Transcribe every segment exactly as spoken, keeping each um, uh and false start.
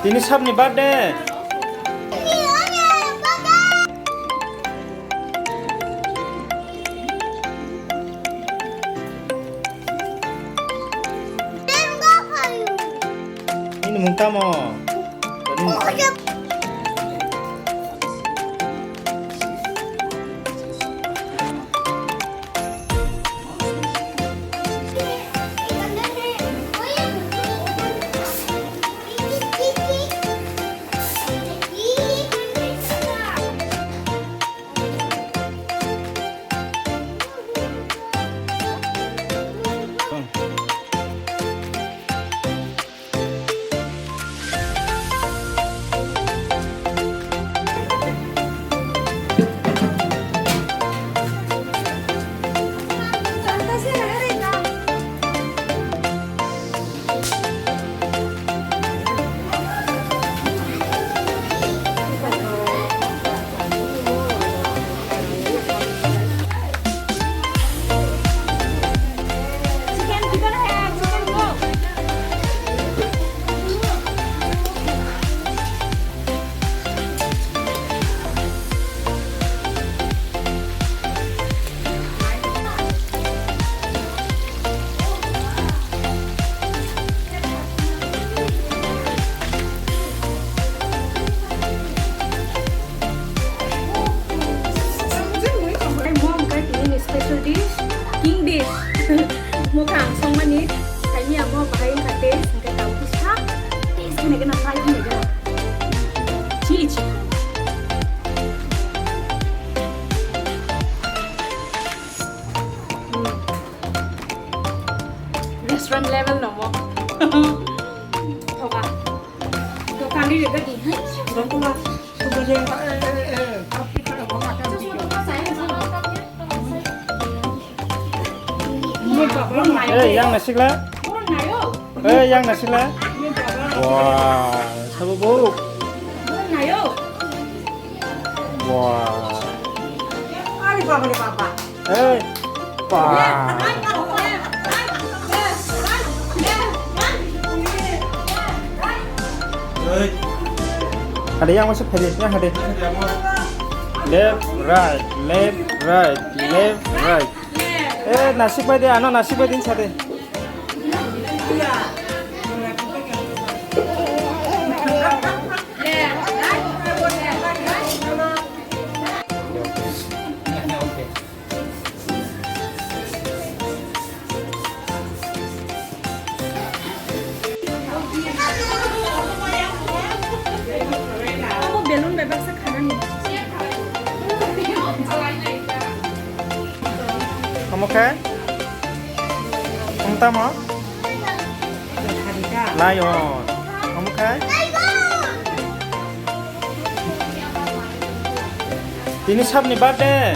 Tini sabni birthday. Nini mung tamo? Nini mung tamo? Mo hwnkhe tini special dish, king dish. Mo khe ang songmani, saimiyamo bahai wngkha taste, hwnkhe tabuk kisa taste khe naikhe na try khe naikhe na. Chili chicken. Restaurant level no mo. Thoka. Dokan ni rega di. Eh, yang nasikla. Eh, yang nasikla. Wah, sabo bu. Wah. Ari baba re baba. Eh, pa. Ada yang masuk hadir, yang hadir. Left, right, left, right, left, right. Eh, nasib baik deh, ano nasib baik din sate. Abo balloon bai baksa khanani. Omo khe? Omo tamo? Lion. Omo khe? Tini sabni birthday.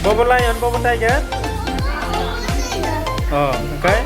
Bobo lion, bobo tiger. Oh, okay.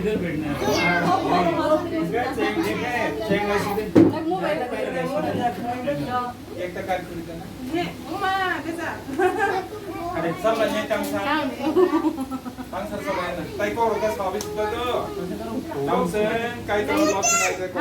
इधर बैठना है। Ekta card khuri dena. He, uma, besa. Are, sala ni tangsa. Tangsa sala ni. Tai ko roga sabi sita to. Tausen, kai to lok nai ko.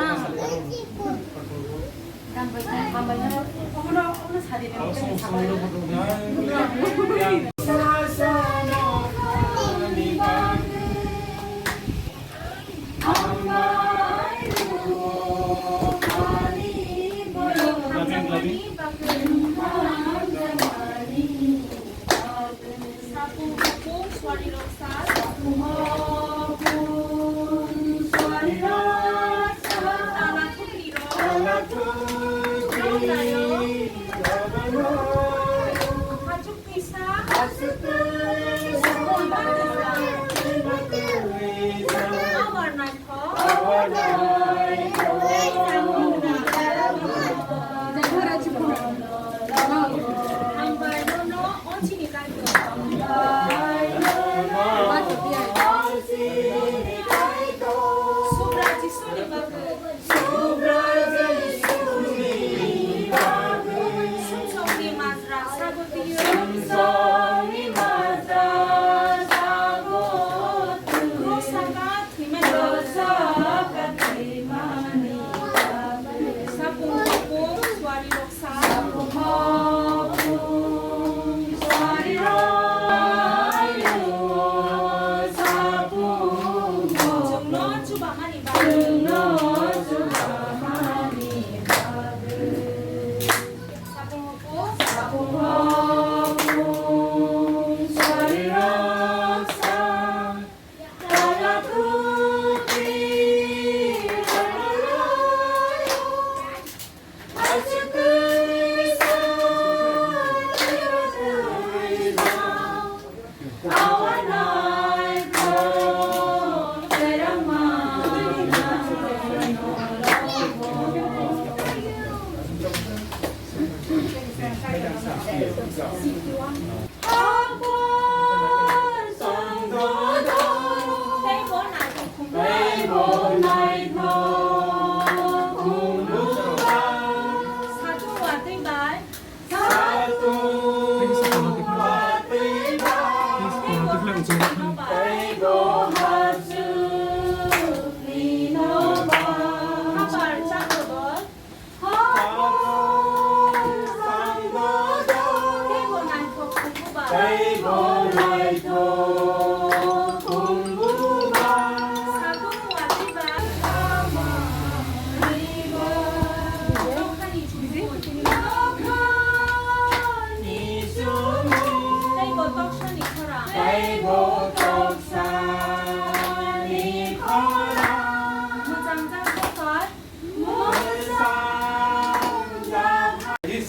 Hi,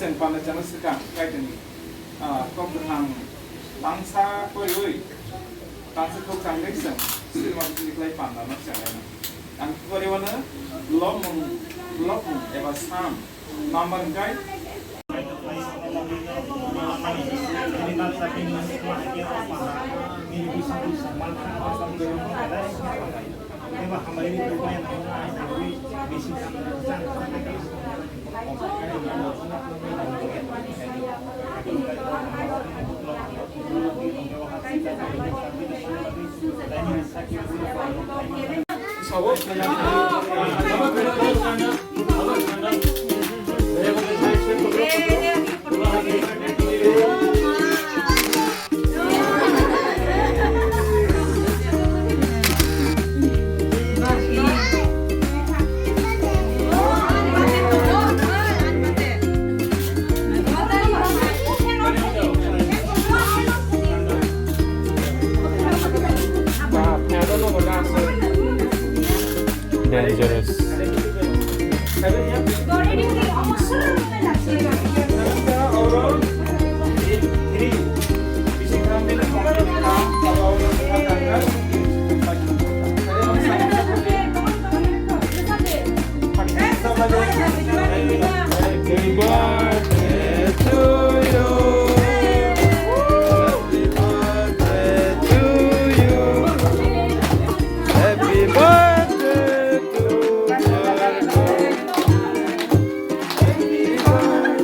chwng panda chana swkang, kaitwng, ah, kok kwthang tangsa koriwi, tangsa kok tangwi chwng swima bwtwi klai panda no chwng laina. Ang kori wano lobmung, lobmung eba sam number hwnkhe Dangerous. Happy birthday to you. Happy birthday to you. Happy birthday to you. Happy birthday.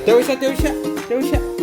Teusa, teusa, teusa.